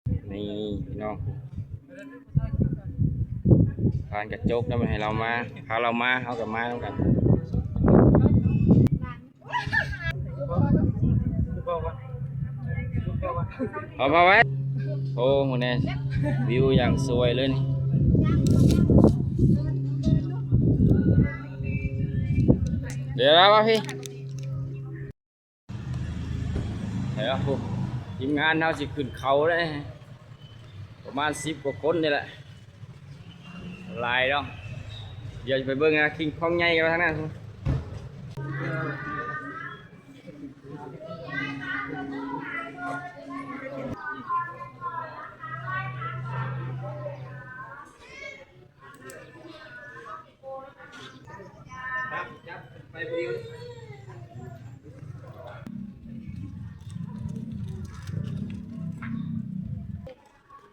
ນີ້ພີ່ນ້ອງ ຜ່ານກະຈົກແລ້ວ ມັນໃຫ້ເຮົາມາ ພາເຮົາມາ ເຮົາກໍມານຳກັນ. ເອົາມາໄວ້ ໂອ້ ມື້ນີ້ວິວຢ່າງສວຍເລີຍນີ້ ດຽວມາພີ່ ເອີ ໂອ້ ທີມງານເຮົາຊິຂຶ້ນເຂົາເດ້ ປະມານສິບກວ່າຄົນນີ້ແຫຼະ ຫຼາຍເນາະ. ດຽວຈະໄປເບິ່ງນະ ຄິງຄອງໃຫຍ່ກັນທາງນັ້ນ.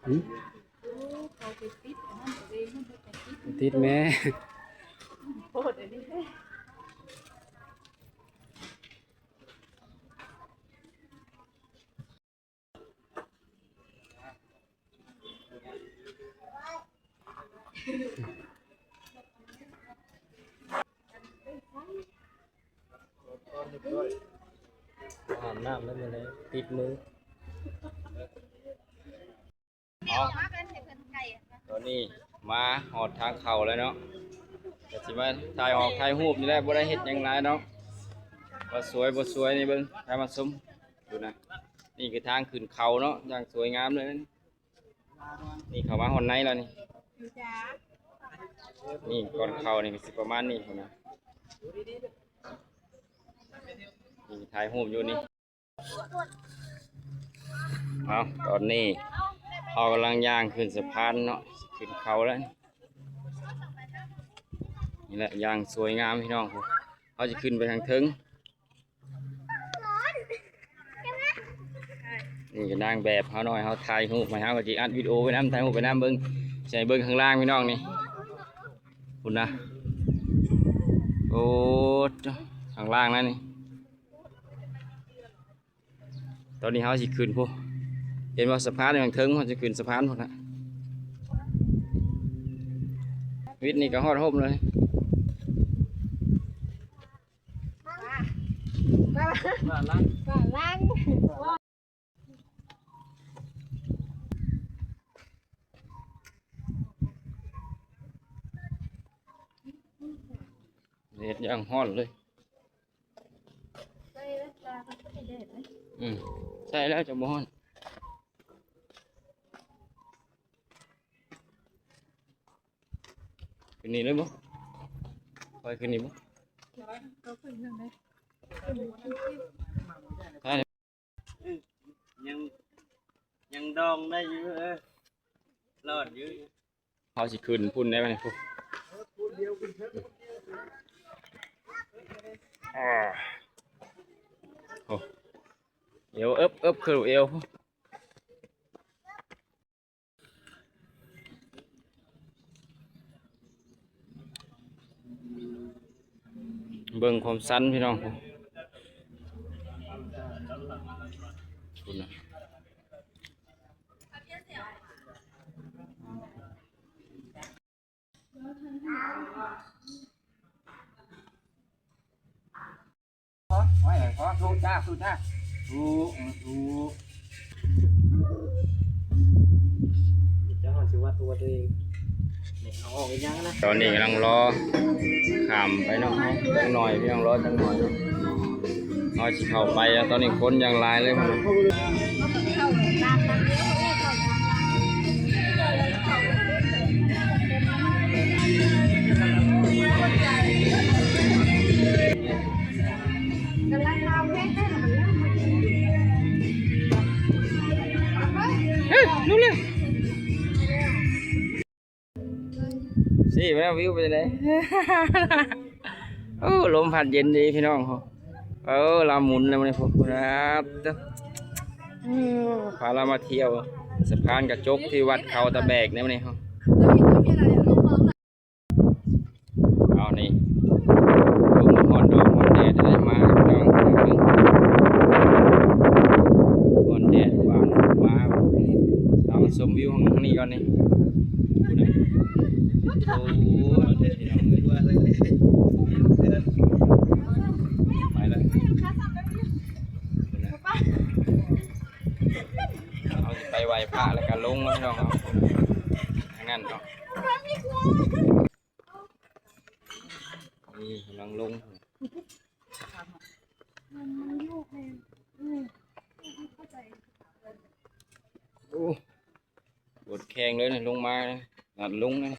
ຫື? ຕິດແມ່ ໂພດອັນນີ້. ອາບນ້ຳແລ້ວມື້ນີ້ ຕິດມື. ເອົາ ຕອນນີ້ມາຮອດທາງເຂົ້າແລ້ວເນາະ ກໍຊິມາຖ່າຍອອກຖ່າຍຮູບນີ້ແຫຼະ ບໍ່ໄດ້ເຮັດຫຍັງຫຼາຍເນາະ ວ່າສວຍບໍ່ສວຍນີ້ເບິ່ງ ພາມາຊົມ ດູນະ. ນີ້ຄືທາງຂຶ້ນເຂົາເນາະ ຢ່າງສວຍງາມເລີຍ. ນີ້ເຂົ້າມາຮອດໃນແລ້ວນີ້ ນີ້ກ່ອນເຂົ້ານີ້ກໍຊິປະມານນີ້ພຸ້ນນະ. ນີ້ຖ່າຍຮູບຢູ່ນີ້. ເອົາ ຕອນນີ້ເຮົາກຳລັງຍ່າງຂຶ້ນສະພານເນາະ ຂຶ້ນເຂົາແລ້ວ. ນີ້ແຫຼະ ຢ່າງສວຍງາມພີ່ນ້ອງ ເຮົາຊິຂຶ້ນໄປທາງເທິງ. ນີ້ກໍນາງແບບເຮົາໜ້ອຍ ເຮົາຖ່າຍຮູບໃຫ້ ເຮົາກໍຊິອັດວິດີໂອໄວ້ນຳ ຖ່າຍຮູບໄປນຳ. ເບິ່ງ ຊິໃຫ້ເບິ່ງຂ້າງລ່າງພີ່ນ້ອງນີ້ ພຸ້ນນະ. ໂອ້ ຂ້າງລ່າງນັ້ນນີ້. ຕອນນີ້ເຮົາຊິຂຶ້ນພຸ້ນ ເຫັນບໍ່ ສະພານຢູ່ທາງເທິງ ເຮົາຊິຂຶ້ນສະພານພຸ້ນນະ. ວິດນີ້ກໍຮອດຮົ່ມເລີຍ. ແດດຢ່າງຮ້ອນເລີຍ. ອືມ ໃສ່ແລ້ວຈະບໍ່ຮ້ອນ. ຂຶ້ນນີ້ເລີຍບໍ່? ໄປຂຶ້ນນີ້ບໍ່? ຍັງ ຍັງດອງໄດ້ຢູ່ ເອີ ລອດຢູ່. ເຮົາຊິຂຶ້ນພຸ້ນໄດ້ບັດນີ້ ພຸ້ນ. ໂອ້ ເອວເອິບໆ ຂຶ້ນເອວ. ເບິ່ງຄວາມຊັນພີ່ນ້ອງ ພຸ້ນນະ. ຕອນນີ້ກຳລັງລໍຂ້າມໄປເນາະ ຈັກໜ້ອຍ ພີ່ນ້ອງ ລໍຈັກໜ້ອຍເນາະ. ເຮົາຊິເຂົ້າໄປແລ້ວ ຕອນນີ້ຄົນຢ່າງຫຼາຍເລີຍ. ເຮີ້ຍ ລົງເລີຍ. ຊີ້ແມ່ນ ວິວເປັນຈັ່ງໃດ? ໂອ້ ລົມພັດເຢັນດີພີ່ນ້ອງ. ເອີ ລາວໝູນແລ້ວມື້ນີ້ ພວກຄຸນນະ ເອີ ພາລາວມາທ່ຽວສະພານກະຈົກທີ່ວັດເຂົາຕາແບກໃນມື້ນີ້. ເອົານີ້ ລົມຮ້ອນດອກຮ້ອນແດດ ໄດ້ມາພີ່ນ້ອງ ຮ້ອນແດດຫວານມາ. ຊົມວິວທາງນີ້ກ່ອນນີ້ ພຸ້ນນະ ໂອ້ຍ ພີ່ນ້ອງເອີຍ ໄປແລ້ວ ເຮົາຊິໄປໄຫວ້ພະແລ້ວກໍລົງເນາະ ພີ່ນ້ອງເນາະ ທາງນັ້ນເນາະ ນີ້ກຳລັງລົງ ໂອ້ ປວດແຂ້ງເລີຍນະ ລົງມານະ ນະ ລົງນະ